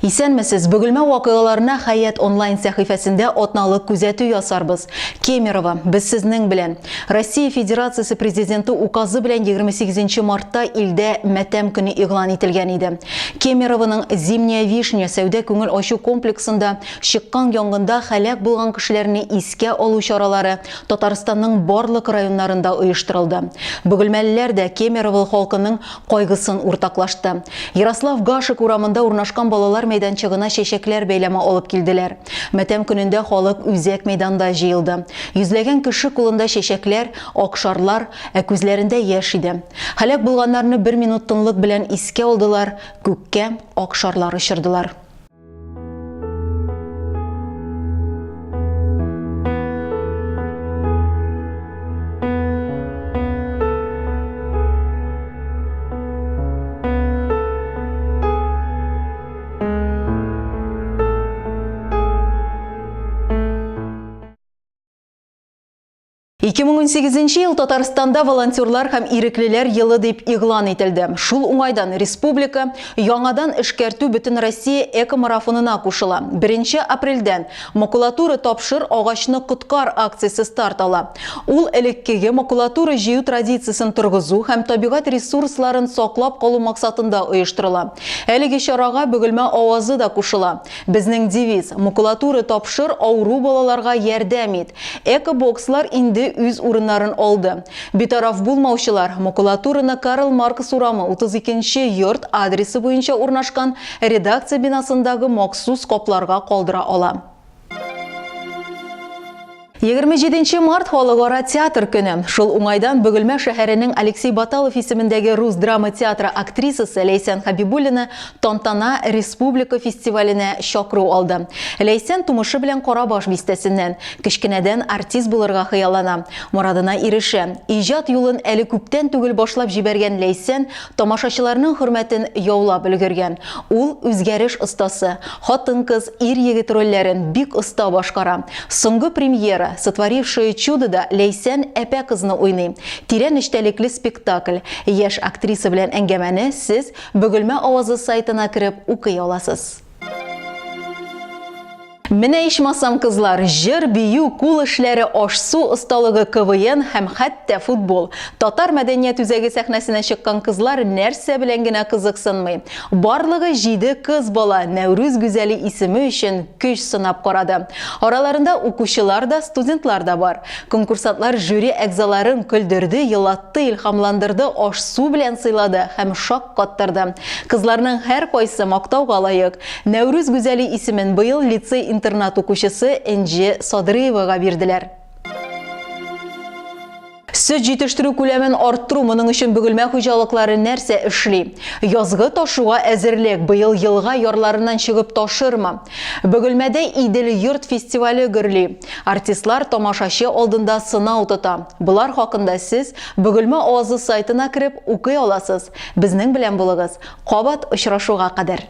Исәнмесез! Бөгелмә вакыйгаларына Хәят онлайн сәхифәсендә атналык күзәтү ясарбыз. Кемерово, без сезнең белән! Россия Федерациясе Президенты указы белән 28 нче мартта илдә матәм көне игълан ителгән иде. Кемеровоның Зимняя вишня сәүдә-күңел ачу комплексында чыккан янгында һәлак булган кешеләрне искә алу чаралары Татарстанның барлык районнарында оештырылды. Бөгелмәлеләр дә Кемерово халкының кайгысын уртаклашты. Ярослав Гашек урамында урнашкан балалар мәйданчыгына чәчәкләр бәйләме алып килделәр. Матәм көнендә халык үзәк мәйданда җыелды. Йөзләгән кеше кулында чәчәкләр, ак шарлар, ә күзләрендә яшь иде. Һәлак булганнарны бер минут тынлык белән искә алдылар, күккә ак шарлар очырдылар. 2018 ел Татарстанда волонтерлар һәм иреклеләр елы дип игълан ителде. Шул уңайдан республика яңадан эшкәртү Бөтенроссия экомарафонына кушыла. 1 апрельдән Макулатура тапшыр, агачны коткар акциясе старт ала. Ул элеккеге макулатура җыю традициясен торгызу һәм табигать ресурсларын саклап калу максатында оештырыла. Әлеге чарага Бөгелмә авазы да кушыла. Безнең девиз, Макулатура тапшыр, авыру балаларга ярдәм ит! Эко-бокслар инде үз урыннарын алды. Битараф булмаучылар макулатураны Карл Маркс урамы, 32 нче йорт адресы буенча урнашкан редакция бинасындагы махсус капларга калдыра ала. 27 нче март Халыкара театр көне. Шул уңайдан Бөгелмә шәһәренең Алексей Баталов исемендәге рус драма театры актрисасы Ләйсән Хәбибуллина Тантана республика фестиваленә чакыру алды. Ләйсән тумышы белән Карабаш бистәсеннән. Кечкенәдән артист булырга хыяллана. Морадына ирешә. Иҗат юлын әле күптән түгел башлап җибәргән Ләйсән тамашачыларның хөрмәтен яулап өлгергән. Ул, үзгәреш остасы. Хатын-кыз, ир-егет рольләрен бик оста башкара. Соңгы премьера, Сотворившее чудо да Ләйсән әпә кызны уйный. Тирән эчтәлекле спектакль. Яшь актриса белән әңгәмәне сез Бөгелмә авазы сайтына кереп укый аласыз. Менә ичмасам, кызлар, җыр, бию, кул эшләре, аш-су осталыгы, КВН һәм хәтта футбол. Татар мәдәният үзәге сәхнәсенә чыккан кызлар нәрсә белән генә кызыксынмый. Барлыгы җиде кыз бала Нәүрүз гүзәле исеме өчен көч сынап карады. Араларында укучылар да, студентлар да бар. Конкурсантлар жюри әгъзаларын көлдерде, елатты, илһамландырды, аш-су белән сыйлады һәм шаккаттырды. Кызларның һәркайсы мактауга лаек. Нәүрүз гүзәле исемен быел лицей-интернат укучысы Энҗе Садрыевага бирделәр. Сөт җитештерү күләмен арттыру, моның өчен Бөгелмә хуҗалыклары нәрсә эшли? Язгы ташуга әзерлек, быел елга ярларыннан чыгып ташырмы? Бөгелмәдә Идел-йорт фестивале гөрли. Артистлар тамашачы алдында сынау тота. Болар хакында сез Бөгелмә авазы сайтына кереп укый аласыз. Безнең белән булыгыз. Кабат очрашуга кадәр!